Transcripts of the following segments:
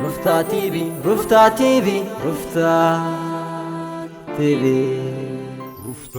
ሩፍታ ቲቪ፣ ሩፍታ ቲቪ፣ ሩፍታ ቲቪ። ሩፍታ።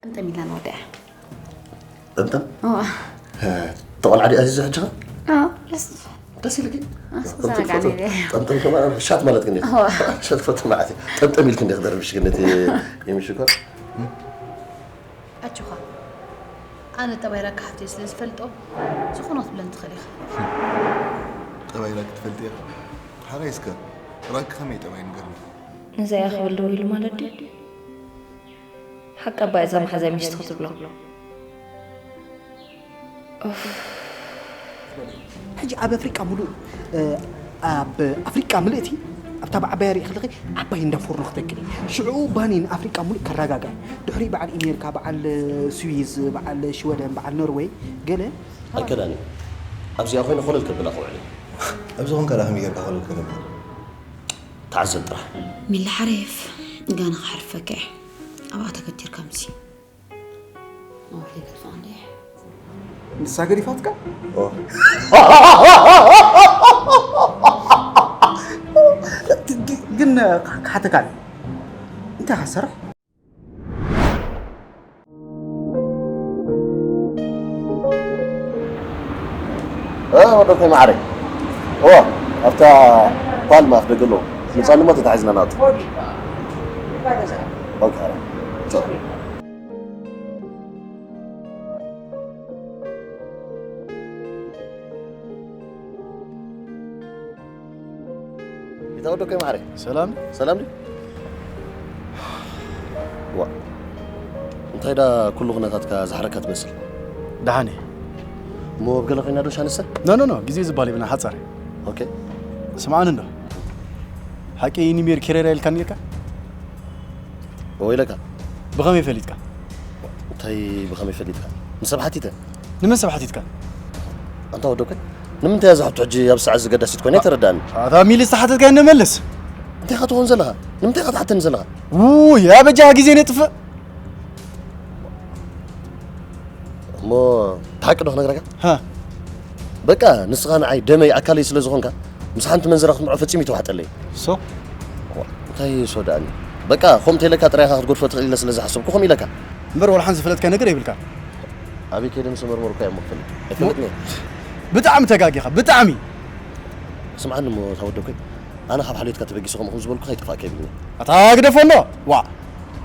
ጠምጠም ኢላ ንወድያ። ጠምጠም? እዋ። እ፣ ተቖልዓ ድያ ኣዚዙ ሕጂ ኸ? ኣዎ፣ ደስ ደስ ኢልኪ? ኣስ-፣ ከምቲ ዘናጋኒ ትፈትዎ ድያ? ጠምጠም ከማን ሻት ማለት ግን እዩ። እዋ። ሻት ፈትዎ ማለት እዩ። ጠምጠም ኢልኪ እንደ ክደርብሽ ግን ነቲ የሚሽኮር? ኣጆኻ። ኣነ ጠባይ ራኪ ሓፍተይ ስለ ዝፈልጦ፣ ዝኾነ ክትብለኒ ትኽእል ኢኻ። ጠባይ ራኪ ትፈልጢ ኢኻ? ሓራይ እስከ ራኪ ከመይ ጠባይ ንገርኒ? ነዛ እያ ክብል ደው ኢሉ ማለት ድዩ? ሓቂ ኣባ እዛ መሓዛይ ምሽቲ ክትብሎ። ኡፍ። ሕጂ ኣብ ኣፍሪቃ ሙሉእ፣ እ፣ ኣብ ኣፍሪቃ ምልእቲ ኣብታ ብዓባያ ርኢ ከለኺ ዓባይ እንዳ ፎርኖ ክተክል እዩ። ሽዑ ባኒ ንኣፍሪቃ ሙሉእ ከረጋግኣ እዩ። ድሕሪ በዓል ኣሜሪካ፣ በዓል ስዊዝ፣ በዓል ሽወደን፣ በዓል ኖርዌይ ገለ ኣይከዳን እዩ። ኣብዚኣ ኮይነ ኮለል ከብላ ክውዕል እዩ። ኣብዚ ኾንካ ደኣ ከመይ ጌርካ ኮለል ከተብል? ተዓዘብ ጥራሕ። ሚሊ ሓሬፍ፣ ጋና ክሓርፈካ እየ። ኣብኣ ተገቲርካ ምሲ። ንሳ ገዲፋትካ? ኦ። ግን ክሓተካ ኣሎ። እንታይ ኢኻ ትሰርሕ? እ፣ ወደኮይ ማዕረይ። እዋ፣ ኣብታ ፓልማ ኣፍ ደገ ኣለዎ። ንጻን ድማ ተታሒዝና ናቱ። ኦኬ፣ ኣረ። ቻው። ይታ ወደኮይ ማዕረይ። ሰላም? ሰላም ድዩ? ዋ፣ እንታይ ዳ ኩሉ ኩነታትካ ዝሓረካ ትመስል? ደሓን እየ። እሞ ኣብ ገለ ኮይና ዶ ሻንሰ? ኖ፣ ኖ፣ ኖ፣ ግዜ ዝበሃል የብልና፣ ሓጻር እዩ። ኦኬ። ስምዓኒ እንዶ። ሓቂ ኒሜር ኬሬራ ኢልካኒ ኢልካ? እወ ኢለካ። ብኸመይ ፈሊጥካ? እንታይ ብኸመይ ፈሊጥካ? ንሰብ ሓቲተ። ንመን ሰብ ሓቲትካ? ኣንታ ወደኮይ፣ ንምንታይ እያ ዝሓቶ ሕጂ ኣብ ሰዓት ዝገዳሲት ኮይና ኣይተረዳእኒ። ኣታ ሚሊ ዝተሓተትካዮ ንመልስ። እንታይ ኢኻ ትኾን ዘለኻ? ንምንታይ ኢኻ ትሓተኒ ዘለኻ? ውይ፣ ኣበጃኻ ግዜ ነጥፍእ። እሞ፣ እቲ ሓቂ ዶ ክነግረካ? ሃ። በቃ፣ ንስኻ ንዓይ ደመይ ኣካለይ ስለ ዝኾንካ፣ ምስ ሓንቲ መንዘራ ክትምርዖ ፈጺሙ ይተዋሕጠለይ። ሶ? ዋ፣ እንታይ ሶ ደኣኒ? በቃ፣ ከምኡ ተይለካ ጥራይ ኢኻ ክትጎድፎ ትኽእል ኢለ ስለ ዝሓሰብኩ ከምኡ ኢለካ። እምበር፣ ዋላ ሓንቲ ዝፈለጥካ ነገር የብልካ። ኣበይ ከይደ ምስ መርመርኩ እየ እሞ ክፈልጥ። ኣይፈልጥን እየ። ብጣዕሚ ተጋጊኻ፣ ብጣዕሚ። ስምዓኒ እሞ፣ እታ ወደኮይ፣ ኣነ ካብ ሓልዮትካ ተበጊሰ ከምኡ ከም ዝበልኩ ከይጠፋእካ ይብልኒ። ኣታ ግደፎ እንዶ፣ ዋ።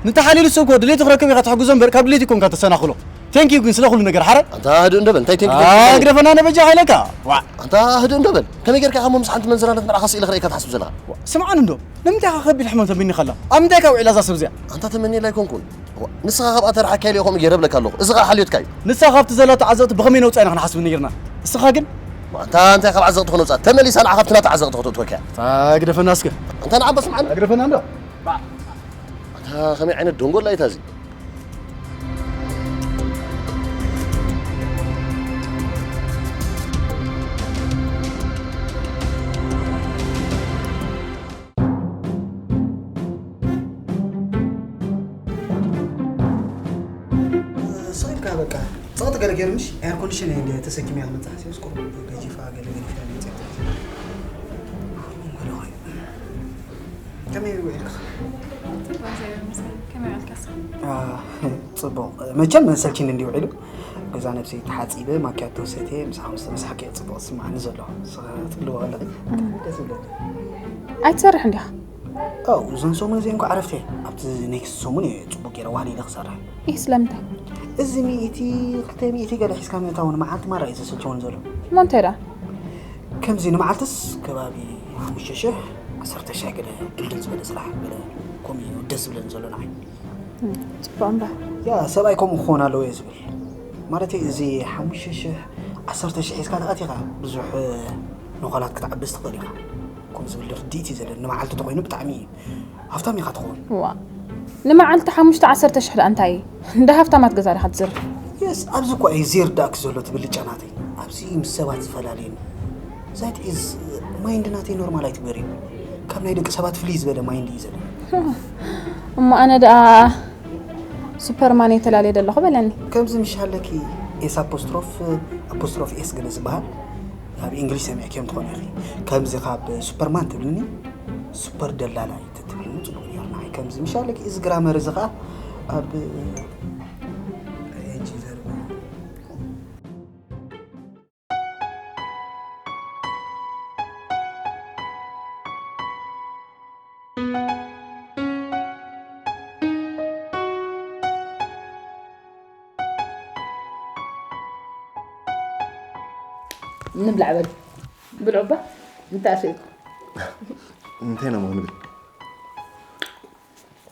ንተሓልየሉ ሰብ እኮ ድሌቱ ክረክብ ኢኻ ትሕግዞ እምበር፣ ካብ ድሌቱ ኣይኮንካ ተሰናኽሎ። ቴንክ ዩ ግን ስለ ኩሉ ነገር ሓረ። ኣንታ ህድእ እንዶ በል፣ እንታይ ቴንክ ዩ ኣታ ቴንክ ዩ? ግደፈና ነበጃ ሃይለካ። ዋ። ኣንታ ህድእ እንዶ በል። ከመይ ጌርካ ኢኻ እሞ ምስ ሓንቲ መንዘራ እንዳተመርዓኻ ስኢለ ክርእየካ ትሓስብ ዘለኻ? ዋ፣ ስምዓኒ እንዶ። ንምንታይ ኢኻ ከቢድ ሕማም ተበይንካ ኣላ? ኣብ ምንታይ ኢኻ ውዒላ እዛ ሰብ እዚኣ? ኣንታ ተመንየላ ኣይኮንኩን። ዋ፣ ንስኻ ካብኣ ተረሓካ ኢለ ከምኡ ገይረ እብለካ ኣለኹ። እዚ ኸኣ ሓልዮትካ እዩ። ንሳ ካብቲ ዘላቶ ዓዘቕቲ ብኸመይ ነውጻ ኢና ክንሓስብ ነይርና። ንስኻ ግን? ዋ፣ ኣንታ እንታይ ካብ ዓዘቕቲ ክነውጻ? ተመሊሳ ንዓ ካብቲ ናታ ዓዘቕቲ ከተእትወካ እያ። ኣታ ግደፈና እስከ። ኣንታ ንዓ እባ ስምዓኒ። ግደፈና እንዶ። ኣታ ከመይ ዓይነት ደንጎላ እዩ እታ እዚ? በቃ ጸቕጢ ገለ ገይሩ ምሽ ኤር ኮንዲሽን እየ እንደ ተሰኪመ እያ ዝመጽእ ሓሲበስ ቁሩብ ገጂፋ ገለ ገዲፈ እያ ዝመጽእ። ከመይ ውዒልካ? ከመይ ውዒልካ? ጽቡቕ። መቸም ሰልችኒ እንዲ ውዒሉ። ገዛ ነብሰይ ተሓጺበ፣ ማኪያቶ ሰትየ፣ ምሳኹም ዝተመሳሕከ እዩ ጽቡቕ ዝስምዓኒ ዘሎ። ንስኻ ትብልዎ ከለኺ ብጣዕሚ ደስ ይብለኒ። ኣይትሰርሕን ዲኻ? ኣው፣ እዞን ሰሙን እዚአን እኮ ዕረፍቲ እየ። ኣብቲ ኔክስት ሰሙን እየ ጽቡቕ ገይረ ዋህሊ ኢለ ክሰርሕ። ኢህ፣ ስለምንታይ? እዚ ሚእቲ፣ ክልተ ሚእቲ ገለ ሒዝካ ምእታው ንመዓልቲ ማራ እዩ ዘሰልቸውን ዘሎ። እሞ እንታይ ደኣ? ከምዚ ንመዓልትስ ከባቢ ሓሙሽተ ሽሕ፣ ዓሰርተ ሽሕ ገለ ድልድል ዝበለ ስራሕ ገለ ከምኡ እዩ ደስ ዝብለኒ ዘሎ ንዓይ። እም፣ ጽቡቕ እምበር። ያ፣ ሰብኣይ ከምኡ ክኸውን ኣለዎ እየ ዝብል። ማለተይ፣ እዚ ሓሙሽተ ሽሕ፣ ዓሰርተ ሽሕ ሒዝካ ተኣቲኻ ብዙሕ ነዃላት ክትዓብስ ትኽእል ኢኻ። ከምኡ ዝብል ርድኢት እዩ ዘለኒ። ንመዓልቲ ተኾይኑ ብጣዕሚ ሃፍታም ኢኻ ትኸውን። ዋ፣ ንመዓልቲ ሓሙሽተ ዓሰርተ ሽሕ ደኣ እንታይ እዩ? እንዳ ሃፍታማት ገዛ ዲኻ ትዝርፍ? የስ፣ ኣብዚ እኮ እዩ ዘይርዳእኪ ዘሎ እቲ ብልጫ ናተይ። ኣብዚ ምስ ሰባት ዝፈላለየኒ። ዛት ኢዝ ማይንድ ናተይ ኖርማል ኣይትግበርዮ። ካብ ናይ ደቂ ሰባት ፍልይ ዝበለ ማይንድ እዩ ዘለኒ። እሞ ኣነ ደኣ ሱፐርማን እየ ተላልየ ዘለኹ በለኒ። ከምዚ ምሽ ሃለኪ ኤስ ኣፖስትሮፍ ኣፖስትሮፍ ኤስ ገለ ዝበሃል ኣብ እንግሊሽ ሰሚዕክዮም ትኾኑ ኢኺ። ከምዚ ካብ ሱፐርማን ትብልኒ ሱፐር ደላላይ ተትብልኒ ጽቡቕ ነይሩ ንዓይ። ከምዚ ምሽ ሃለኪ እዚ ግራመር እዚ ኸኣ ኣብ ንብላዕ በል። ብልዑ እባ፣ እንታይ ኣስኢልኩም? እንታይ ኢና እሞ ንብል?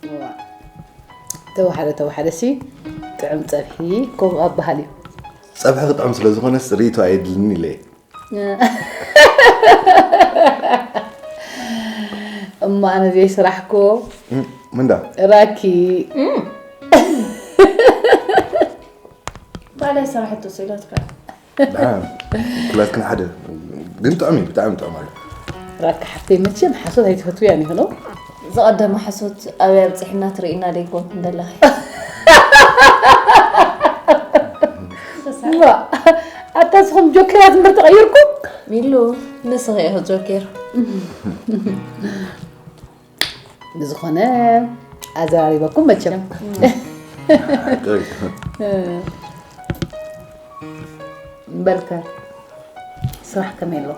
እዋ። ተዋሓደ፣ ተዋሓደ ሲ ጥዑም ጸብሒ ከምኡ ኣበሃል እዩ። ጸብሒ ክጥዕም ስለ ዝኾነስ ርእይቶ ኣየድልኒ ኢለ እየ። እሞ ኣነ ዘይስራሕኩ። እም፣ ምንዳ? ራኪ። እም። ባዕላ ይሰራሕቶ ስኢላትካ። ደሓን፣ ኩላትክን ሓደ። ግን ጥዑም እዩ፣ ብጣዕሚ ጥዑም ኣሎ። ራኪ ሓፍተይ፣ መቸም ሓሶት ኣይትፈትውያን ኢኺ ዶ? ዝቐደመ ሓሶት ኣበይ ኣብጺሕና ትርእይና ዶ ኣይኮንኩን ዘለኺ? ዋ፣ ኣታ ንስኹም ጆኬራት እምበር ተቐይርኩም? ሚሉ፣ ንስኺ ኢኺ ጆኬር። ብዝኾነ ኣዘራሪበኩም መቸም። ጥዑይ። በልከ፣ ስራሕ ከመይ ኣሎ?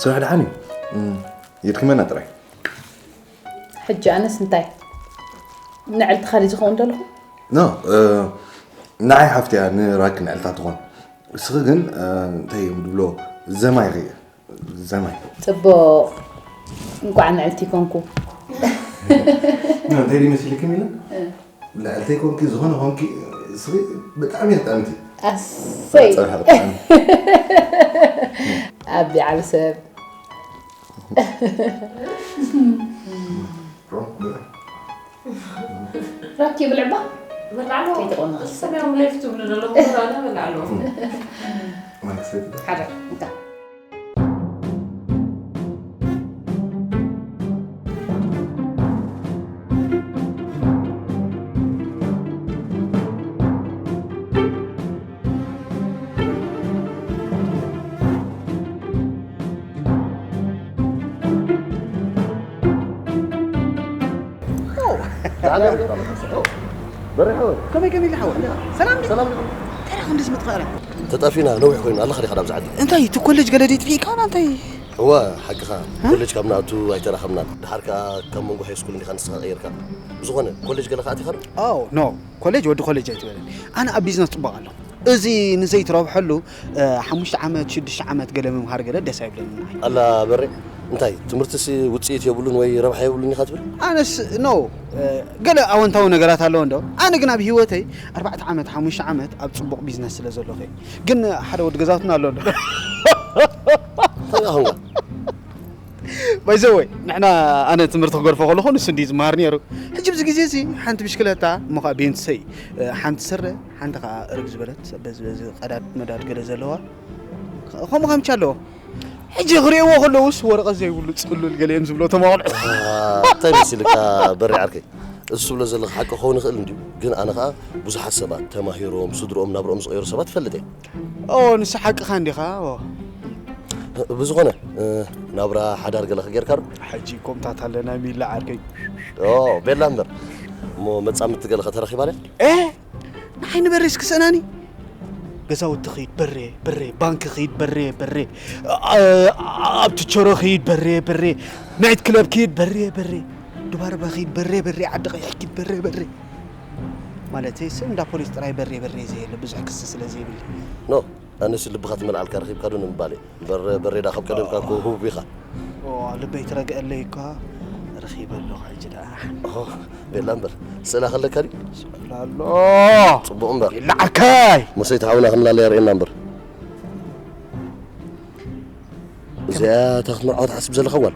ስራሕ ደሓን እዩ። እም፣ የድክመና ጥራይ። ሕጂ ኣነስ እንታይ ንዕልትኻ ድዩ ዝኸውን ዘለኹ? ኖ፣ እ፣ ንዓይ ሓፍትያ ንራኪ ንዕልታ ትኾን። እስኺ ግን፣ እ፣ እንታይ እዮም ድብሎ? ዘማይ ኸ ዘማይ። ጽቡቕ። እንቋዕ ንዕልቲ ኮንኩ። ኖ፣ እንታይ ድዩ መሲልክም ኢለ? እ። ንዕልተይ ኮንኪ፣ ዝኾነ ኮንኪ፣ እስኺ ብጣዕሚ እያ ጥዕምቲ። ኣሰይ። ጸብሒ ብጣዕሚ። ኣቢ ዓቢ ሰብ። ራኪ ብልዕባ? በላዕሎ። ከይተቆነነ። ሰላም ላይፍ ትብሉ ዘለኹም፣ ኣነ በላዕሎ። ማይክ ሰይድ። ሓደ፣ እንካ። በሪሑ። ከመይ፣ ከመይ ኢልካ ሓወይ? ሰላም ድዩ? ሰላም ድዩ? እንታይ ደኣ ክንድዚ ምጥፋእና? ተጠፊና ነዊሕ ኮይኑ፣ ኣለኻ ዲኻ ናብዚ ዓዲ? እንታይ፣ እቲ ኮሌጅ ገለ ድዩ ጥፊእካ ዋላ እንታይ? እወ፣ ሓቅኻ። እ? ኮሌጅ ካብ ንኣቱ ኣይተራኸብናን። ደሓር ከኣ ካብ መንጎ ሃይ ስኩል እንዲኻ ንስኻ ቀይርካ። ብዝኾነ፣ ኮሌጅ ገለ ከኣ ኣቲኻ ዶ? ኣዎ፣ ኖ። ኮሌጅ ወዲ ኮሌጅ ኣይትበለኒ። ኣነ ኣብ ቢዝነስ ጽቡቕ ኣለኹ። እዚ ንዘይትረብሐሉ፣ እ፣ ሓሙሽተ ዓመት፣ ሽዱሽተ ዓመት ገለ ምምሃር ገለ ደስ ኣይብለንን ንዓይ። ኣላ በሬ፣ እንታይ ትምህርትሲ ውጽኢት የብሉን ወይ ረብሓ የብሉን ኢኻ ትብል? ኣነስ ኖ፣ እ፣ ገለ ኣወንታዊ ነገራት ኣለዎ እንዶ። ኣነ ግን ኣብ ህይወተይ ኣርባዕተ ዓመት፣ ሓሙሽተ ዓመት ኣብ ጽቡቕ ቢዝነስ ስለ ዘለኹ እየ። ግን ሓደ ወዲ ገዛውትና ኣሎ እንዶ። እንታይ ኢኻ ኾንካ? ባይ ዘ ወይ፣ ንሕና፣ ኣነ ትምህርቲ ክገድፎ ከለኹ ንሱ እንድዩ ዝመሃር ነይሩ። ሕጂ ኣብዚ ግዜ እዚ ሓንቲ ብሽክለታ፣ እሞ ኸኣ ቤንሰይ፣ እ፣ ሓንቲ ስረ፣ ሓንቲ ኸኣ እርግ ዝበለት፣ በዚ፣ በዚ ቀዳድ መዳድ ገለ ዘለዋ፣ ከምኡ ከምቻ ኣለዎ። ሕጂ ክርእይዎ ከለዉስ ወረቐት ዘይብሉ ጽሉል ገለ እዮም ዝብሉ እቶም ኣቑልዑት። አ፣ እንታይ መሲልካ በሪ ዓርከይ? እሱ ብሎ ዘለኻ ሓቂ ክኸውን ይኽእል እንድዩ፣ ግን ኣነ ኸኣ ብዙሓት ሰባት ተማሂሮም፣ ስድርኦም፣ ናብርኦም ዝቐየሩ ሰባት እፈልጥ እየ። ኦ፣ ንሱ ሓቅኻ እንዲኻ። ኦ። ብዝኾነ፣ እ፣ ናብራ ሓዳር ገለ ኸጌርካ ዶ? ሕጂ ኮምታት ኣለና ሚላ ዓርከይ። ኦ፣ ቤላ እምበር። እሞ መጻምድቲ ገለ ኸተረኺባ ድያ? እ? ንዓይ ንበሬ እስኪ ሰእናኒ። ገዛውቲ ኺድ በሬ በሬ፣ ባንክ ኺድ በሬ በሬ፣ ኣ-፣ ኣብ ትቸሮ ኺድ በሬ በሬ፣ ናይት ክለብ ኪድ በሬ በሬ፣ ዱባርባ ኺድ በሬ በሬ፣ ዓዲ ቀይሕ ኪድ በሬ በሬ። ማለተይ፣ ሰብ እንዳ ፖሊስ ጥራይ በሬ በሬ ዘየለ፣ ብዙሕ ክሲ ስለ ዘይብለይ። ኖ፣ ኣነስ ልብኻ ትመልኣልካ ረኺብካ ዶ ንምባል እየ። በሬ፣ በሬ ዳ ካብ ቀደምካ እኮ ህቡብ ኢኻ። ኦ፣ ልበይ ትረግአለይ እኳ ረኺበ ኣለኹ ሕጂ ደኣ። ኦ፣ ቤላ እምበር፣ ስእላ ከለካ ድዩ? ስእላ ኣሎ። ጽቡቕ እምበር። ይለዓካይ። መሰይቲ ሓውና ክምላለያ ርእየና እምበር። እዚኣ እታ ክትምርዓዋ ትሓስብ ዘለኻ ጓል?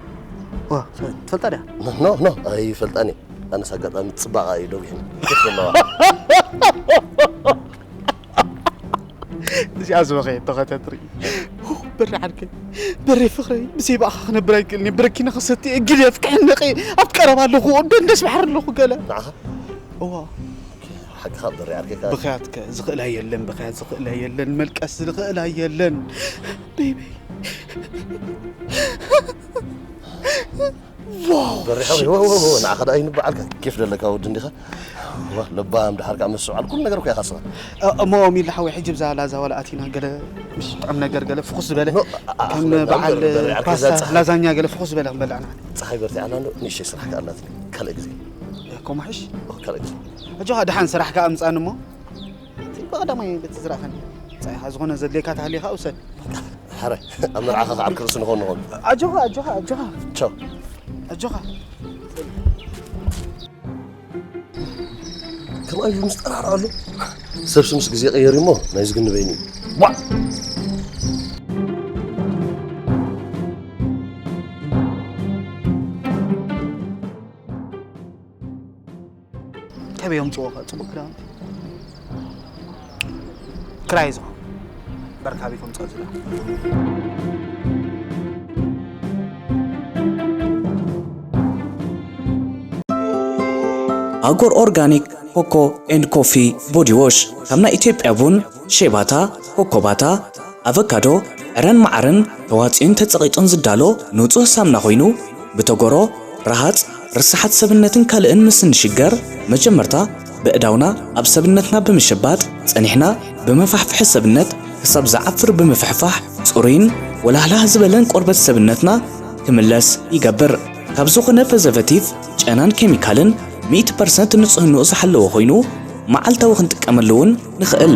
ዋ፣ ትፈልጣ ድያ? ኖ፣ ኖ፣ ኖ፣ ኣይፈልጣን እየ። ኣነስ ኣጋጣሚ ጽባቐኣ እዩ ደጒሕኒ። ኬፍ ዘለዋ። እዚኣ ዝበኸየቶ ከተትርኢ። በሪ ዓርከይ፣ በሪ ፍቕረይ፣ ብዘይ ብኣኻ ክነብር ኣይክእልን እየ። በረኪና ክሰቲ እየ፣ ግደፍ፣ ክሕነቕ እየ። ኣብቲ ቀረባ ኣለኹ፣ ደንደስ ባሕሪ ኣለኹ ገለ። ንዓኻ? እዋ። ሓቅኻ በሪ ዓርከይ ከኣ። ብኽያትከ ዝኽእላ የለን፣ ብኽያት ዝኽእላ የለን፣ መልቀስ ዝኽእላ የለን። ቤቢ። ዋው! በሪሕ፣ ወ-፣ ወ-፣ ወ-፣ ወ-፣ ንዓኻ ደኣ ይንባዓልካ፣ ኬፍ ደለካ ወዲ እንዲኻ። ዋ፣ ለባም፣ ደሓር ከኣ ምስ ሰውዓል ኩሉ ነገር እኮ ኢኻ ስኻ። እ-፣ እሞ ሚላ ሓወይ፣ ሕጂ ብዛ ላዛ ዋላ ኣቲና ገለ ምሽ ጥዑም ነገር ገለ ፍኹስ ዝበለ ኖ፣ ኣ-፣ ኣ-፣ ከም ኣኽለ-፣ በዓል በሪ፣ በሪ ዓርከይ፣ እዛ ፓስታ፣ ጸሓይ፣ ላዛኛ ገለ ፍኹስ ዝበለ ክንበልዕ ንዓና። ጸሓይ በርቲዓላ እንዶ፣ ንእሽተይ ስራሕ ከኣ ኣላትኒ። ካልእ ግዜ። እ፣ ኮማሕሽ? ኦ፣ ካልእ ግዜ። ኣጆኻ፣ ደሓን ስራሕ ከኣ ኣምጻኒ እሞ። እቲ ብቐዳማይ በቲ ዝረኣኸኒ። ጸይኻ ዝኾነ ዘድልየካ ተሃልዩ ከኣ ውሰድ። ሕራይ፣ ኣብ መርዓኻ ከዓርክ ርእሲ ንኾን ንኾን። ኣጆኻ፣ ኣጆኻ፣ ኣጆኻ። ቻው። ኣጆኻ። ከምኣ ኢሉ ምስ ጠራርዓሉ፣ ሰብሲ ምስ ግዜ ቀየር እሞ ናይ ዝግኒ በይኑ እዩ። ዋእ! ከበይ የምጽዎ ኸ ጽቡቕ ክዳውንቲ? ክራይ ዝኾ? በርካቢ ከምጽኦ ዝዳ። ኣጎር ኦርጋኒክ ኮኮ ኤንድ ኮፊ ቦዲ ዎሽ፣ ካብ ናይ ኢትዮጵያ ቡን፣ ሼባታ፣ ኮኮባታ፣ ኣቨካዶ፣ ዕረን መዓርን ተዋጽኡን ተጸቒጡን ዝዳሎ ንጹህ ሳምና ኮይኑ፣ ብተጎሮ፣ ረሃጽ፣ ርሳሓት ሰብነትን ካልእን ምስ እንሽገር፣ መጀመርታ በእዳውና ኣብ ሰብነትና ብምሽባጥ፣ ጸኒሕና ብመፋሕፍሒ ሰብነት ክሳብ ዝዓፍር ብምፍሕፋሕ፣ ጽሩይን ወላህላህ ዝበለን ቆርበት ሰብነትና ክምለስ ይገብር። ካብ ዝኾነ ፕሪዘርቬቲቭ፣ ጨናን ኬሚካልን ሚእቲ ፐርሰንት ንጽህንኡ ዝሓለወ ኮይኑ፣ መዓልታዊ ክንጥቀመሉ እውን ንኽእል።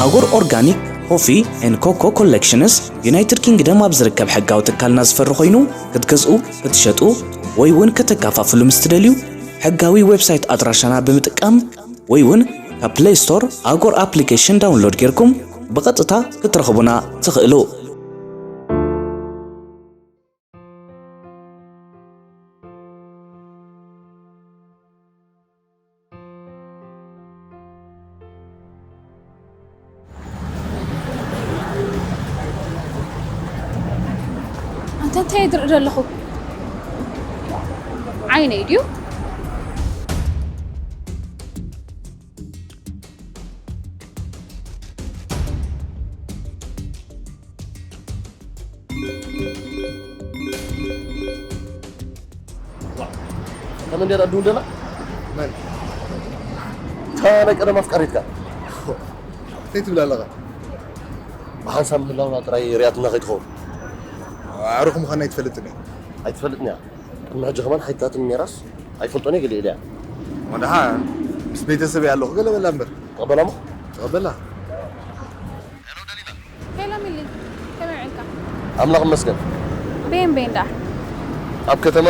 ኣጎር ኦርጋኒክ ኮፊ ኤንድ ኮኮ ኮሌክሽንስ ዩናይትድ ኪንግደም ኣብ ዝርከብ ሕጋዊ ትካልና ዝፈሪ ኮይኑ፣ ክትገዝኡ፣ ክትሸጡ ወይ እውን ከተከፋፍሉ ምስ ትደልዩ፣ ሕጋዊ ዌብሳይት ኣድራሻና ብምጥቃም ወይ እውን ካብ ፕለይ ስቶር ኣጎር ኣፕሊኬሽን ዳውንሎድ ጌርኩም ብቐጥታ ክትረኽቡና ትኽእሉ። ኣንታ እንታይ እየ ዝርኢ ዘለኹ? ዓይነይ ድዩ? ከመይ እንድያ ትድውል ዘላ? መን? እታ ናይ ቀደም ኣፍቃሪትካ። እንታይ ትብል ኣለኻ? ብሓንሳብ ምህላውና ጥራይ ሪኣትና ከይትኸውን። ኣዕሩኽ ምዃንና ኣይትፈልጥን እያ። ኣይትፈልጥን እያ። ቅድሚ ሕጂ ከማን ሓይታትን ሜራስ ኣይፈልጦን እየ ገሊኤ ኢለያ። ወደሓ ምስ ቤተሰብ እየ ኣለኹ ገለ በላ እምበር። ተቐበላ እሞ? ተቐበላ። ሄሎ ሚሊ፣ ከመይ ውዒልካ? ኣምላኽ ይመስገን። በየን በየን ደኣ? ኣብ ከተማ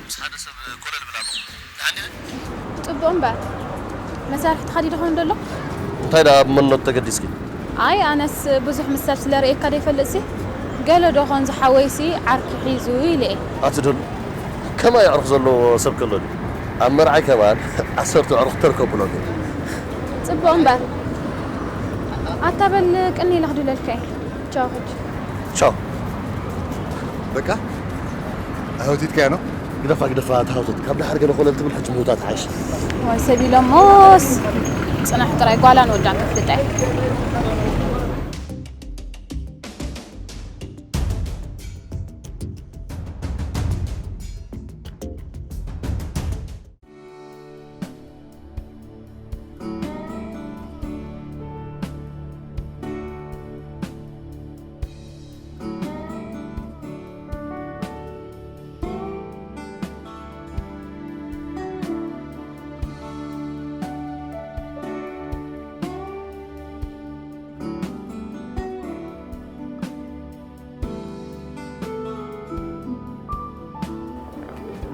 ምስ ሓደ ሰብ ኮለል እብል ኣለኹ። ደሓን ዲኺ? ጽቡቕ እምበር። መሳርሕትኻ ድዩ ደኾን ደሎ? እንታይ ደኣ ብመንነት ተገዲስኪ? ኣይ፣ ኣነስ ብዙሕ ምስ ሰብ ስለ ርእየካ ደይፈልጥሲ፣ ገለ ዶ ኾን ዝሓወይሲ ዓርኪ ሒዙ ኢለ እየ። ኣቲ ደሉ፣ ከማይ ኣዕሩኽ ዘለዎ ሰብ ከሎ ድዩ? ኣብ መርዓይ ከማን ዓሰርተ ኣዕሩኽ ተርከቡ ሎሚ። ጽቡቕ እምበር። ኣታ በል ቅኒ ኢለ ክድውለልካ እየ። ቻው ሕጂ። ቻው። በቃ? ኣህውቲትካያ ነው? ግደፋ፣ ግደፋ፣ ተሃውተት። ካብ ደሓር ገለ ኮለል ትብል ሕጂ ምውታት ሓይሽ። ዋይ ሰብ ኢሎሞስ ጽናሕ ጥራይ ጓላን ወዳን ከፍልጠ።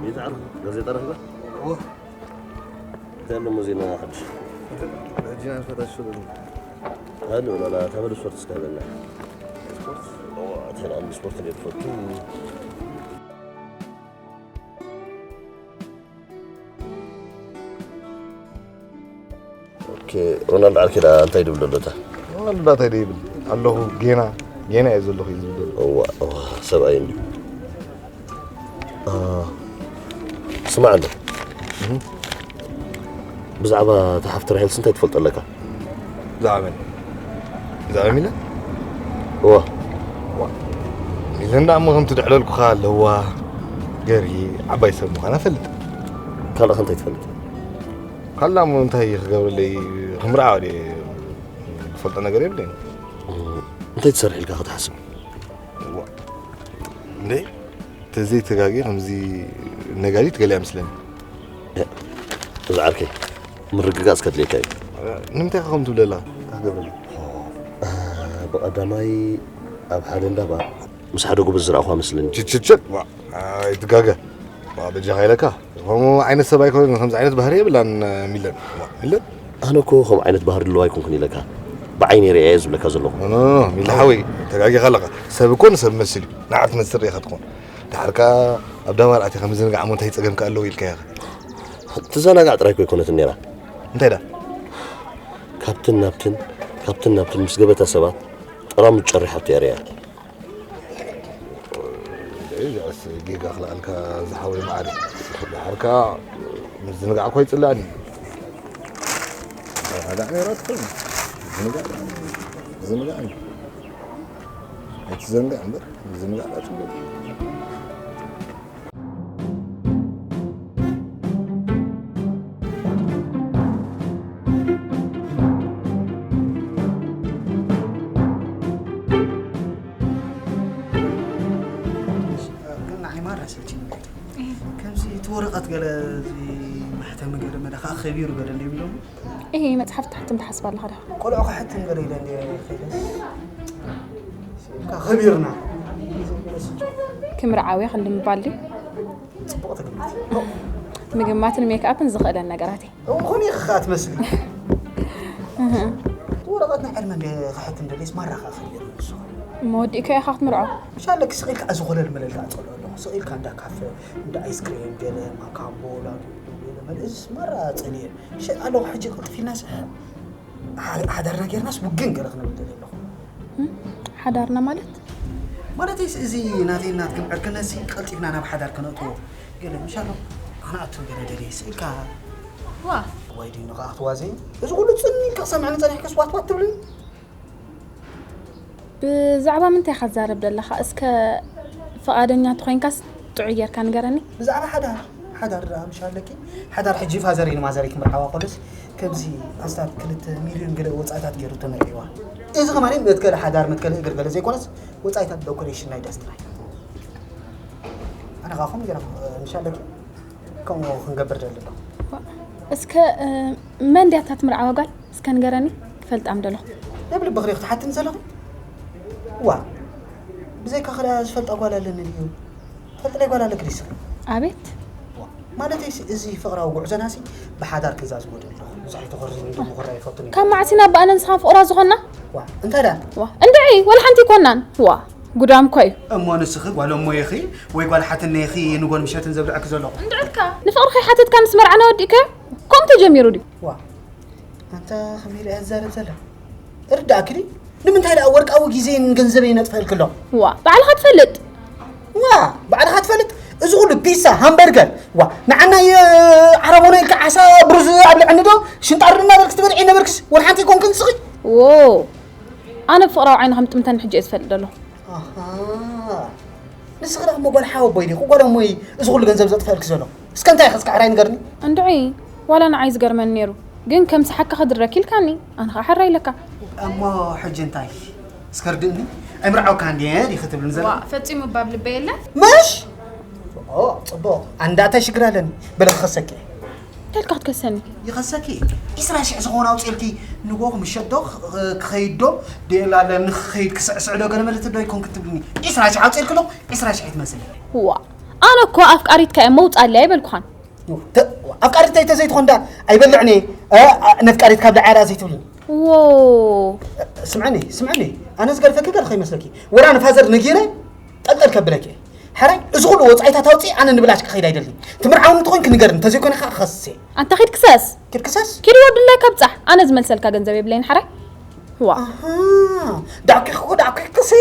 ይትዓርፉ ጋዜጣ ረኺባ? እወ። እንታይ ኣሎ እሞ ዜና ሓድሽ? ሕጂ ኢና ንፈታሽ ዘሎ። ኣሉ ላላ ተበል ስፖርት እስካበልና። ስፖርት? እዋ፣ ተላም ስፖርት እንዴት ፈቱ? ኦኬ፣ ሮናልዶ ዓርኪ ዳ እንታይ ድብል ኣሎ እታ? ሮናልዶ ዳ እንታይ ደይብል? ኣለኹ፣ ጌና፣ ጌና እየ ዘለኹ እዩ ዝብል ዘሎ። እዋ፣ እዋ፣ ሰብኣይ እንድዩ። አ፣ ስማዕ እንዶ። እህ። ብዛዕባ እታ ሓፍቲ ራሄልስ እንታይ ትፈልጦ ኣለካ? ብዛዕባ መን? ብዛዕባ ሚለን? እዋ። ዋ። ሚለን ደኣ እሞ ከምቲ ድዕለልኩኻ ኣለዋ። ገሪ ዓባይ ሰብ ምዃና እፈልጥ። ካልእ ከ እንታይ ትፈልጥ? ካልእ እሞ እንታይ ክገብረለይ? ክምርዓ ድየ? ዝፈልጦ ነገር የብለይን። እንታይ ትሰርሕ ኢልካ ክትሓስብ? ዋ። እንዴ? ተዘይተጋግየ ከምዚ ነጋዲት ገለ እያ መስለኒ። እዚ ዓርከይ ምርግጋጽ ከድልየካ እዩ። ንምንታይ ኢኻ ከምኡ ትብል ዘለኻ? እንታይ ክገብረለይ? ብቐዳማይ ኣብ ሓደ እንዳ ባር ምስ ሓደ ጉብዝ ዝረኣኹዋ መስለኒ። ችችችት፣ ዋ፣ ኣይትጋገ። ዋ፣ በጃኻ ኢለካ። ከምኡ ዓይነት ሰብ ኣይኮነን፣ ከምዚ ዓይነት ባህሪ የብላን ሚለን። ዋ፣ ሚለን? ኣነ እኮ ከምኡ ዓይነት ባህሪ ዘለዎ ኣይኮንኩን ኢለካ። ብዓይነይ ርእየ እየ ዝብለካ ዘለኹ። ኖ፣ ኖ፣ ኖ፣ ሚለ ሓወይ፣ ተጋጊኻ ኣለኻ። ሰብ እኮ ንሰብ መስል እዩ። ንዓ ትመስል ርኢኻ ትኾን። ድሓር ከኣ ኣብ ዳባር ኣትኻ ምዝንጋዕ እሞ እንታይ ጸገም ከ ኣለዎ ኢልካ ኢኻ? ትዘናጋዕ ጥራይ እኮ ኣይኮነትን ነይራ። እንታይ ደኣ? ካብትን ናብትን፣ ካብትን ናብትን ምስ ገበታ ሰባት ጠራሙዝ ጨሪሓቶ እያ ርእያ። እዚኣስ ጌጋ ክልኣልካ ዝሓወይ መዓሪ። ድሓር ከኣ ምዝንጋዕ እኮ ኣይጽላእን እዩ። ተዘናጋዕ ነይራ ትኾን። ዝንጋዕ፣ ዝንጋዕ እዩ። ኣይትዘንጋዕ እምበር፣ ዝንጋዕ ዳኣ ጽቡቕ እዩ። ግን ንዓይ ማራ ሰልችኒ። ከምዚ እቲ ወረቐት ገለ እዚ ማሕተሚ ገለ መዳ ከዓ ከቢሩ ገለ እንደ ይብሎም። እሄ መጽሓፍ ትሕትም ትሓስብ ኣለኻ ዳ? ቆልዑ ክሕትም ገለ ኢለ እንደ ከይደስ። ከቢርና። ክምርዓው እየ ክንዲ ምባል ድዩ? ጽቡቕ ትግምት። ምግማትን ሜክኣፕን ዝኽእለን ነገራት እየ። እኹን ኢኺ ኸኣ ትመስሊ። ወረቐት ናይ ዕድመ እንደ ክሕትም ደልየስ ማራ ኸኣ ከቢርና ንሱ። እሞ ወዲእካዮ ኢኻ ክትምርዖ? ምሻለኪ ስቕ ኢልካ እዚ ኾለል መለል ከኣ ጸልኦ ኣለኹ። ስቕ ኢልካ እንዳ ካፈ፣ እንዳ ኣይስክሬም፣ ገለ ማካምቦ፣ ላዱ፣ ገለ መለ እዚስ ማራ ጸልየ። ምሸጥ ኣለኹ ሕጂ ቅልጥፍ ኢልናስ ሓ- ሓዳርና ጌርናስ ውግን ገለ ክንብል ደልየ ኣለኹ። ሓዳርና ማለት? ማለተይስ እዚ ናተይን ናትክን ዕርክነሲ ቀልጢፍና ናብ ሓዳር ከነእትዎ ገለ ምሻሎ ኣነ ኣቱም ገለ ደልየ ስኢልካ ዋ ወይ ድዩ ንኸኣ ክትዋዘይ እዚ ኩሉ ጽን ኢልካ ክሰምዐኒ ጸኒሕክስ ዋትዋት ትብልኒ ብዛዕባ ምንታይ ኢኻ ትዛረብ ዘለኻ እስከ ፍቓደኛ እንተኾይንካስ ጥዑይ ጌርካ ንገረኒ ብዛዕባ ሓዳር ሓዳር ደኣ ምሽ ኣለኪ ሓዳር ሕጂ ፋዘረይን ማዘረይ ክምርዓዋ ከሎስ ከምዚ ኣስታት ክልተ ሚልዮን ገለ ወጻእታት ገይሩ ተመርዒዋ እዚ ከማን መትከሊ ሓዳር መትከሊ እግር ገለ ዘይኮነስ ወጻኢታት ዶኮሬሽን ናይ ዳስ ጥራይ ኣነ ኻኹም ገና ምሻለኪ ከምኡ ክንገብር ደሊ ኣለኹ እስከ መን ድያ እታ ትምርዓዋ ጓል እስከ ንገረኒ ክፈልጣ ምደለኹ ናብ ልቢ ክሪኦ ክትሓትኒ ዘለኹ ዋ ብዘይካ ክሪኣ ዝፈልጣ ጓል ኣለኒ ድዩ ትፈልጥለይ ጓል ኣለኪ ድዩ ኣቤት ማለተይ እዚ ፍቕራዊ ጉዕዞናሲ ብሓዳር ክዛዝሞ ደለኹ ብዙሕ ኣይተኾርዝኒ ዶ ምኹራ ይፈቱኒ ካብ መዓስ ኢና ብኣነን ንስኻን ፍቑራት ዝኾንና እንታይ ደኣ ዋ እንድዒ ወላ ሓንቲ ኣይኮናን ዋ ጉዳም እኮ እዩ እሞ ንስኺ ጓል እሞይ ኢኺ ወይ ጓል ሓትነይ ኢኺ ንጎን ምሸትን ዘብልዐኪ ዘለኹ እንድዕልካ ንፍቕሪ ከይሓተትካ ምስ መርዓና ወዲእካዮ ከምኡ ተጀሚሩ ድዩ ዋ ኣንታ ከመይ ኢላ እያ ትዛረብ ዘላ እርዳእኪ ድዩ ንምንታይ ደኣ ወርቃዊ ግዜን ገንዘበይ ነጥፍአልኪ ኣለኹ ዋ ባዕልኻ ትፈልጥ ዋ ባዕልኻ ትፈልጥ እዚ ፒዛ፣ ሃምበርገር። ዋ፣ ንዓናይ ዓረቦና ኢልካ ዓሳ ብሩዝ ኣብልዐኒ ዶ? ሽንጣር እናበልክ ትበልዒ ነበርክስ? ወላ ሓንቲ ኣይኮንክን ንስኺ። ዎ፣ ኣነ ብፍቕራዊ ዓይኒ ከም ጥምተኒ ሕጂ እየ ዝፈልጥ ዘለኹ። ኣሃ። ንስኺ ደኣ እሞ ጓል ሓወቦይ ዲኺ? ጓል እሞይ እዚ ኩሉ ገንዘብ ዘጥፍኣልኪ ዘሎ? እስከ እንታይ ኢኺ እስከ ሕራይ ንገርኒ? እንድዒ፣ ዋላ ንዓይ ዝገርመኒ ነይሩ። ግን ከምዚ ሓቅኺ ድረኪ ኢልካኒ፣ ኣነ ኸኣ ሕራይ ኢለካ። እሞ ሕጂ እንታይ? እስከ ርድእኒ። ኣይምርዓውካን ድየ ዲኺ ትብልኒ ዘለኺ? ዋ፣ ፈጺሙ ባብ ልበይ የለን። ምሽ? ኦ፣ ጽቡቕ። ኣንዳ እንታይ ሽግር ኣለኒ? በለ ክኸሰኪ። እንታይ ኢልካ ክትከሰኒ? ይኸሰኪ። ዒስራ ሽሕ ዝኾነ ኣውፅኤልኪ ንጎ ምሸት ዶ ኽ-፣ ክኸይድ ዶ? ደላ ለኒ ክኸይድ ክስዕስዕ ዶ? ገለ መለ ትዶ ይኮን ክትብልኒ? ዒስራ ሽሕ ኣውፅኤልኪ ዶ? ዒስራ ሽሕ ትመስል። ዋ፣ ኣነ እኮ ኣፍቃሪትካ እየ፣ መውፃለይ ኣይበልኩኻን። ተ-፣ ኣፍቃሪተይ ተዘይትኾን ዳ ኣይበልዕን እየ። እ፣ እ፣ ነፍቃሪት ካብ ደዓራ ዘይትብልኒ። ዎ። ስምዕኒ፣ ስምዕኒ፣ ኣነ ዝገርፈኪ ገር ከይመስለኪ። ወላ ንፋዘር ነጊረ ጠልጠል ከብለኪ። ሕራይ፣ እዚ ኩሉ ወጻኢታት ኣውጺ ኣነ ንብላሽ ክኸይድ ኣይደልን። ትምርዓውኒ እንተኾይንኪ ንገርኒ፣ እንተዘይኮነ ከኣ ክኸስስ እየ። ኣንታ ኪድ ክሰስ። ኪድ ክሰስ? ኪድ ወድላይ ካብ ጻሕ። ኣነ ዝመልሰልካ ገንዘብ የብለይን ሕራይ። ዋ። ኣሃ፣ ዳዕኩ እኮ፣ ዳዕኩ ክሲ።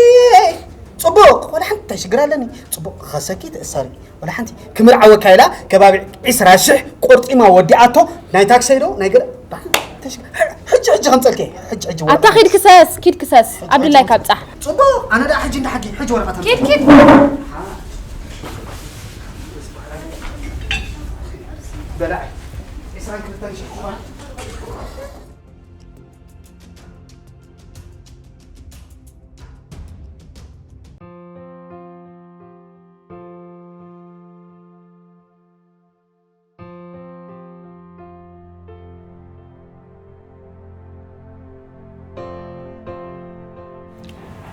ጽቡቕ፣ ወላ ሓንቲ እንታይ ሽግር ኣለኒ? ጽቡቕ፣ ክኸሰኪ ትእሰሪ። ወላ ሓንቲ ክምርዓወካ ኢላ ከባቢ ዒስራ ሽሕ ቆርጢማ ወዲኣቶ፣ ናይ ታክሰይ ዶ ናይ ገለ ባዕ፣ ተሽ-፣ ሕ-፣ ሕጂ፣ ሕጂ ከምጸልኪ፣ ሕጂ፣ ሕጂ ኣታ ወረቐት። ኪድ ክሰስ፣ ኪድ ክሰስ። ሕጂ፣ ኣብድላይ ሕጂ ካብ ጻሕ። ጽቡቕ፣ ኣነ ደኣ ሕጂ እንዳ ሓቂ፣ ሕጂ ወረቐት ኪድ፣ ኣምጽእ። ኪድ። በላዕ፣ ዒስራን ክልተን ሽሕ እኳ።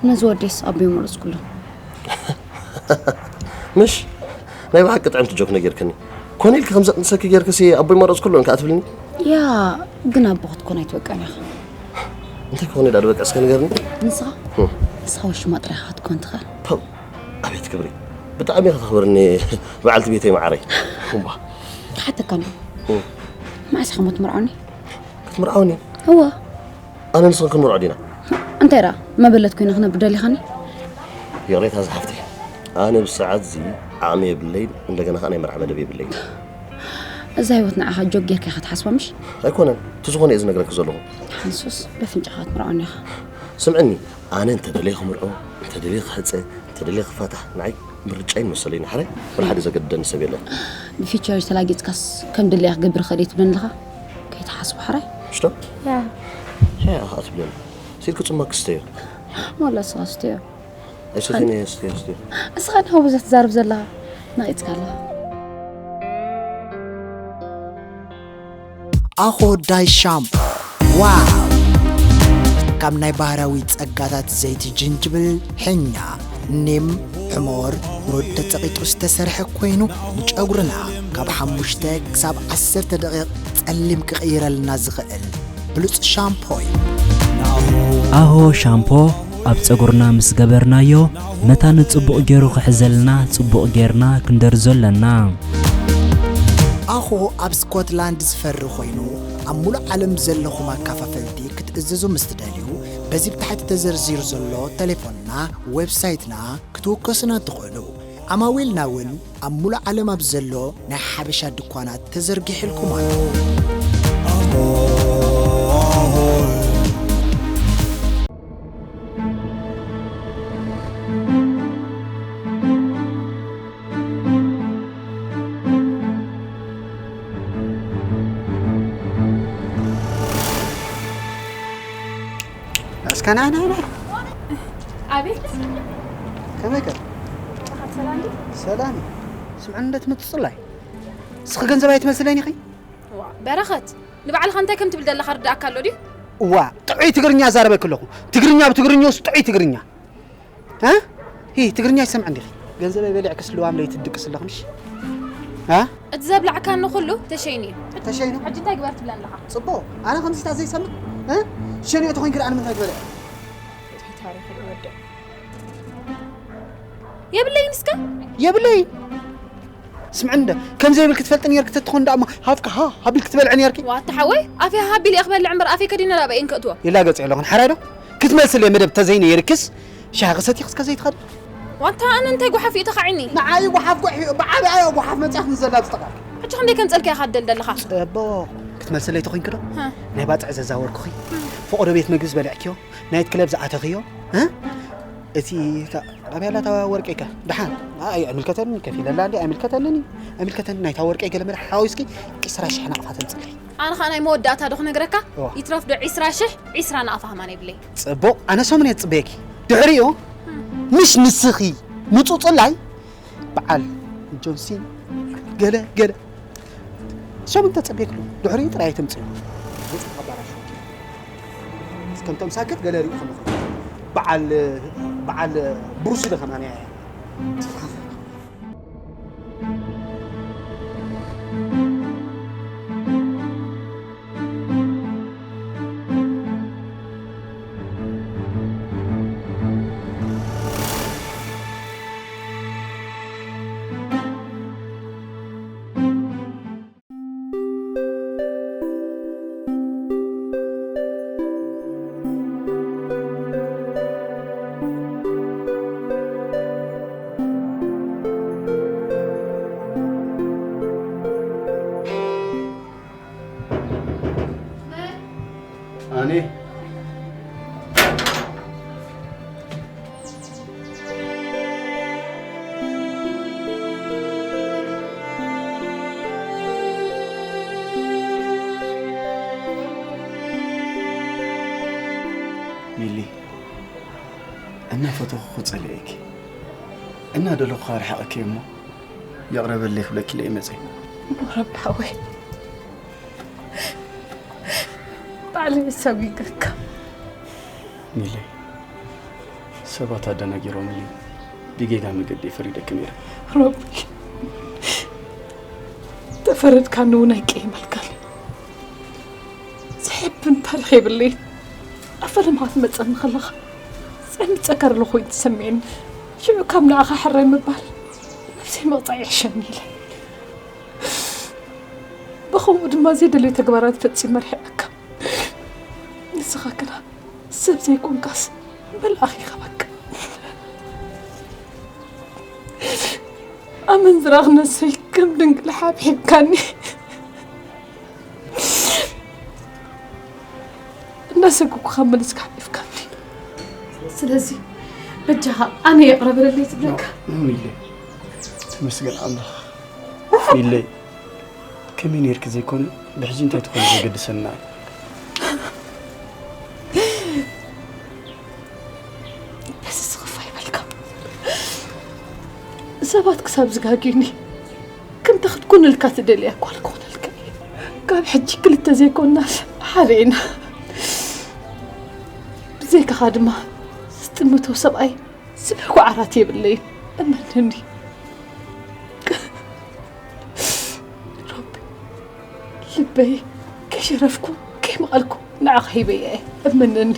ነዚ ወደይስ ኣቦይ መረጽኩሉ። ምሽ? ናይ ብሓቂ ጥዕምቲ ጆክ ነጊርክኒ። ኮነ ኢልኪ ከም ዘጥንሰኪ ጌርክሲ ኣቦይ መረጽኩሉ እንካ ኣትብልኒ? ያ፣ ግን ኣቦ ክትኮን ኣይትበቅዕን ኢኻ። እንታይ ክኾን እየ ደኣ ዝበቅዕ እስከ ንገርኒ? ንስኻ? ህም። ንስኻ ውሽማ ጥራይ ኢኻ ክትኮን ትኽእል። ፐው፣ ኣቤት ክብሪ። ብጣዕሚ ኢኻ ተኽብርኒ በዓልቲ ቤተይ መዓረይ። እምባ። ክሓተካ እንዶ። ህም። መዓስ ኢኻ እሞ ትምርዓውኒ? ክትምርዓውኒ? እወ። ኣነ ንስኽን ክንምርዖ ዲና? እንታይ ደኣ፣ መበለት ኮይነ ክነብር ደሊኻኒ? ይቕሬታ ዝሓፍተይ፣ ኣነ ብሰዓት እዚ ዓቕሚ የብለይን፣ እንደገና ኸዓ ናይ መርዓ መደብ የብለይን። እዛ ህይወት ንዓኻ ጆክ ጌርካ ኢኻ ትሓስባ ምሽ? ኣይኮነን፣ እቲ ዝኾነ እየ ዝነግረኪ ዘለኹ። ሓንሱስ በፍንጫኻ ክትምርዖኒ ኢኻ። ስምዕኒ፣ ኣነ እንተደልየ ክምርዖ፣ እንተደልየ ክሕጸ፣ እንተደልየ ክፋታሕ፣ ንዓይ ምርጫይን መሰለይን ሓራይ፣ ወላ ሓደ ዘገድደኒ ሰብ የለን። ብፊቸር ተላጊጽካስ ከም ድለያ ክገብር እኽእል እየ ትብለኒ ኣለኻ? ከይትሓስቦ ሓራይ። ሽቶ? ያ። ያ፣ ኣትብለኒ። ሲልኪ ጽማቕ ክስተዮ። ሞላ ስኻ ስትዮ። ኣይሰተኒ፣ ስትዮ፣ ስትዮ። እስኻ ንኸ ብዙሕ ትዛረብ ዘለኻ። ነቒጽካ ኣለኻ። ኣኾ ዳይ ሻምፖ። ዋው! ካብ ናይ ባህርያዊ ጸጋታት ዘይቲ ጅንጅብል፣ ሕኛ፣ ኒም፣ ሕሞር፣ ሩድ ተጸቒጡ ዝተሰርሐ ኮይኑ፣ ንጨጉርና ካብ ሓሙሽተ ክሳብ ዓሰርተ ደቂቕ ጸሊም ክቕይረልና ዝኽእል ብሉጽ ሻምፖ እዩ። ኣሆ ሻምፖ ኣብ ጸጉርና ምስ ገበርናዮ፣ መታን ጽቡቕ ገይሩ ክሕዘልና ጽቡቕ ጌርና ክንደርዞ ኣለና። ኣኾ ኣብ ስኮትላንድ ዝፈሪ ኮይኑ፣ ኣብ ሙሉእ ዓለም ዘለኹም ኣካፋፈልቲ ክትእዝዙ ምስ ትደልዩ፣ በዚ ብታሕቲ ተዘርዚሩ ዘሎ ተሌፎንና፣ ዌብሳይትና ክትውከሱና ትኽእሉ። ዓማዊልና እውን ኣብ ሙሉእ ዓለም ኣብ ዘሎ ናይ ሓበሻ ድኳናት ተዘርጊሕልኩም ኣሎ። እስከ ና፣ ና፣ ና። ኣቤት። ከመይ ከ? ሰላም ድዩ? ሰላም። ስምዕኒ፣ እንደ ትመጽእ ጽላይ። እስኺ ገንዘብ ኣይትመስለኒ ኢኺ? ዋ፣ በረኸት፣ ንባዕልኻ እንታይ ከም ትብል ዘለኻ ርዳእካ ኣሎ ድዩ? እዋ፣ ጥዑይ ትግርኛ ዛረበኪ ኣለኹ። ትግርኛ ብትግርኛውስ ጥዑይ ትግርኛ። እ? ሂ፣ ትግርኛ ይሰምዕ እንዲኺ? ገንዘበይ በሊዕክስ ልዋም ለይቲ ትድቅስ ኣለኺ ምሽ? እ? እቲ ዘብላዕካኒ ኩሉ ተሸይኑ እዩ። ተሸይኑ? ሕጂ እንታይ ግበር ትብለኒ ኣለኻ? ጽቡቕ። ኣነ ከምዚታት ዘይሰምዕ? እ? ሸኒኦ ተኾይንኪ ደኣ ንምንታይ ትበልዕ? እንታይ ታሪኽ እዩ ወደይ? የብለይን እስከ? የብለይ። ስምዕኒ እንደ፣ ከም ዘይብልኪ ትፈልጢ ነይርኪ ተትኾን ደኣ እሞ ሃፍካ ሃ፣ ሃቢልኪ ትበልዒ ነይርኪ። ዋታ ሓወይ፣ ኣፈይ ሃቢለ እየ ክበልዕ እምበር ኣፈይ ከዲነ ደኣ በየን ከእትዎ? ይላገጽ ኣለኹን፣ ሓራይ ዶ? ክትመስል እየ መደብ ተዘይነይርክስ፣ ሻሂ ክሰቲ ክስከ ዘይትኸዲ። ዋንታ ኣነ እንታይ ጓሓፍ እዩ ተኻዒኒ? ንዓይ ጓሓፍ ጓሕ እዩ፣ ብዓብያ እያ ጓሓፍ መጽያት ንዘላ ዝጠቓ። ሕጂ ክንደይ ከምጸልካ ኢኻ ትደል ዘለኻ? ጽቡቕ። ክትመልሰለይ ተኾይንኪ ዶ? ሃ። ናይ ባጽዕ ዘዛወርኩኺ። ፈቐዶ ቤት መግቢ ዝበልዕክዮ፣ ናይት ክለብ ዝኣተኽዮ፣ እ? እቲ፣ እታ፣ ኣበይ ኣላ እታ ወርቀይ ከ? ደሓን። ኣይ፣ ኣይምልከተንን፣ ከፊለላ እንዲ፣ ኣይምልከተንን እዩ። ኣይምልከተንን፣ ናይታ ወርቀይ ገለ መለ ሓዊስኪ ዒስራ ሽሕ ናቕፋ ተምጽለይ። ኣነ ኸኣ ናይ መወዳእታ ዶ ክነግረካ? እዋ። ይትረፍ ዶ ዒስራ ሽሕ፣ ዒስራ ናቕፋ ከማን የብለይ። ጽቡቕ፣ ኣነ ሰሙን እየ ዝጽበየኪ። ድሕሪኡ፣ ምሽ ንስኺ ምጹጽላይ በዓል ጆንሲን ገለ ገለ። ሰሙን ተጸበየክሉ፣ ድሕሪኡ ጥራይ ኣይተምጽኡ። እስከምቶም ሳክት ገለ ሪኡ ከለኹ። በዓል፣ በዓል ብሩስሊ ከማን እያ። ኣነ ሚሊ፣ እናፈተኹ ክጸልኤኪ፣ እናደለኹ ክርሕቐኪ እሞ፣ ይቕረ በለይ ክብለኪ ኢለ እየ መጺአ። ረቢ ሓወይ፣ ባዕለይ ሰብ ይግርካ። ሚሊ፣ ሰባት ኣደናጊሮምኒ፣ ብጌጋ መገዲ ፈሪደኪ ነይረ። ረቢ፣ ተፈረድካኒ እውን ኣይቀይመልካን። ዝሕብን ታሪኽ የብለይን። ኣብ ፈለማ ክትመጸኒ ከለኻ፣ ጸሚጸካ ዘለኹ ኮይኑ ትሰምየኒ። ሽዑ ካብ ንዓኻ ሕራይ ምባል፣ ነብሰይ ምቕጻዕ ይሕሸኒ ኢለ። ብኸምኡ ድማ ዘይደለዩ ተግባራት ፈጺመ ርሒቐካ። ንስኻ ግና ሰብ ዘይኮንካስ መልኣኽ ኢኻ በቃ። ኣመንዝራ ክነሰይ ከም ድንግል ሓብሒብካኒ። እናሰጉኩ ካብ ምልስ ሓቂፍካኒ። ስለዚ በጃኻ ኣነ ይቕረ በለለይ ትብለካ። ሚለይ፣ ተመስገን ኣምላኽ። ሚለይ፣ ከመይ ነይርኪ ዘይኮነ፣ ብሕጂ እንታይ ትኾኒ ዘገድሰና እዩ። በዚ ዝኽፋ ይበልካ። ሰባት ክሳብ ዝጋግዩኒ፣ ከምታ ክትኮነልካ ትደልያ ጓል ክኾነልካ እየ። ካብ ሕጂ ክልተ ዘይኮንናስ ሓደ ኢና። ብዘይካኻ ድማ ዝጥምቶ ሰብኣይ ዝብሕጎ ዓራት የብለይን። እመነኒ። ሮቢ፣ ልበይ ከይሸረፍኩ ከይመቐልኩ ንዓኻ ሂበያ እየ። እመነኒ።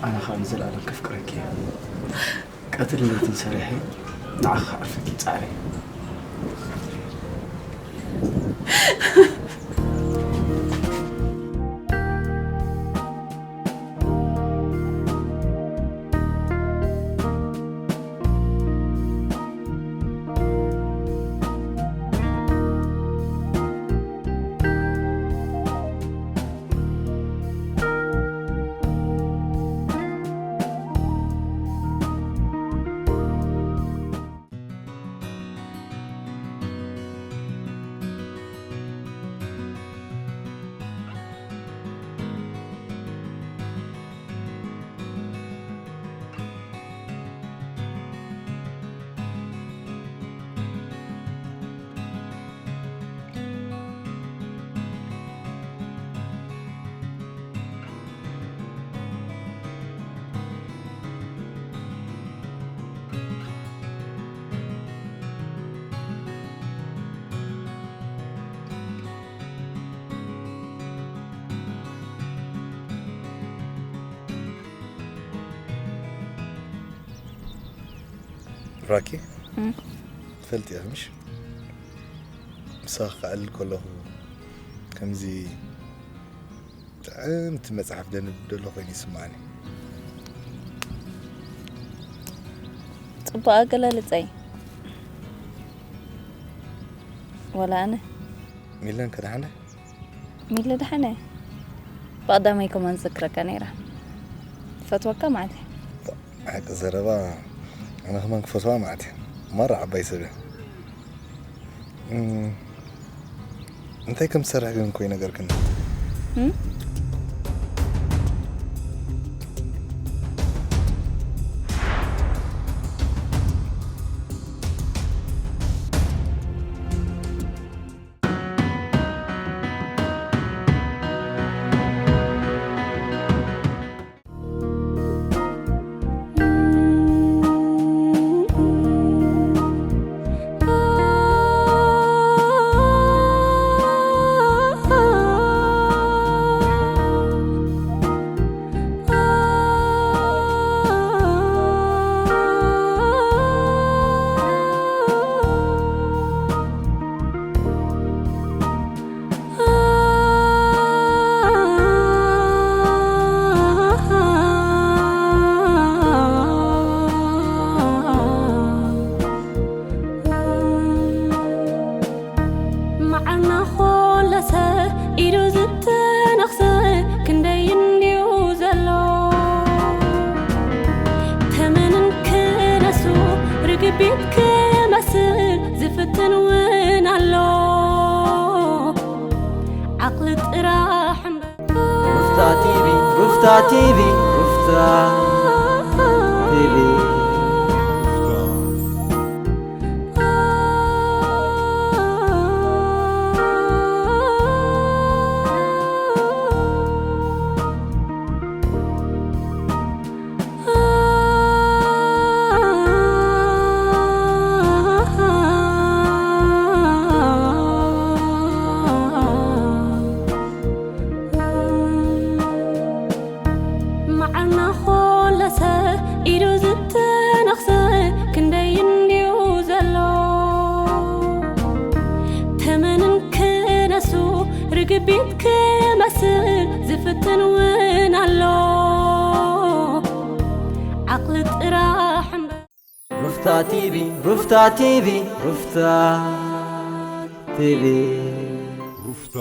ኣነ ኸኣ ንዘለኣለም ከፍቅረኪ እየ። ቀትርን ለይትን ሰሪሐ ንዓኻ ከዕርፈኪ ይጻዕር እየ። ራኪ፣ እም። ትፈልጢ ኢኺ ምሽ? ምሳኺ ክዕልል ከለኹ ከምዚ ጥዕምቲ መጽሓፍ ደንብ ደሎ ኮይኑ ይስማዓኒ። ጽቡቕ ኣገላልጻ እዩ። ወላ ኣነ ሚለን ከደሓነ ሚለ ደሓነ ብቐዳማይ ከማን ዝዝክረካ ነይራ። ፈትወካ ማለት እዩ። ሓቂ ዘረባ ኣነ ከማን ክፈትዋ ማለት እዩ። ማራ ዓባይ ሰብ እያ። እም፣ እንታይ ከም ትሰርሕ ግን እኮ ይነገርክኒ። እም? መዓና ኾለሰ ኢዱ ዝተነኽሰ ክንደይ እንድዩ ዘሎ ተመንን ክነሱ ርግቢት ክመስል ዝፍትን እውን ኣሎ ዓቕሊ ጥራሕ እምበር ሩፍታ ቲቪ ሩፍታ ቲቪ ሩፍታ ቲቪ መዓና ኾለሰ ኢዱ ዝተነኽሰ ክንደይ እንድዩ ዘሎ ተመንን ክነሱ ርግቢት ክመስል ዝፍትን እውን ኣሎ ዓቕሊ ጥራሕ እምበር ሩፍታ ቲቪ ሩፍታ ቲቪ ሩፍታ ቲቪ ሩፍታ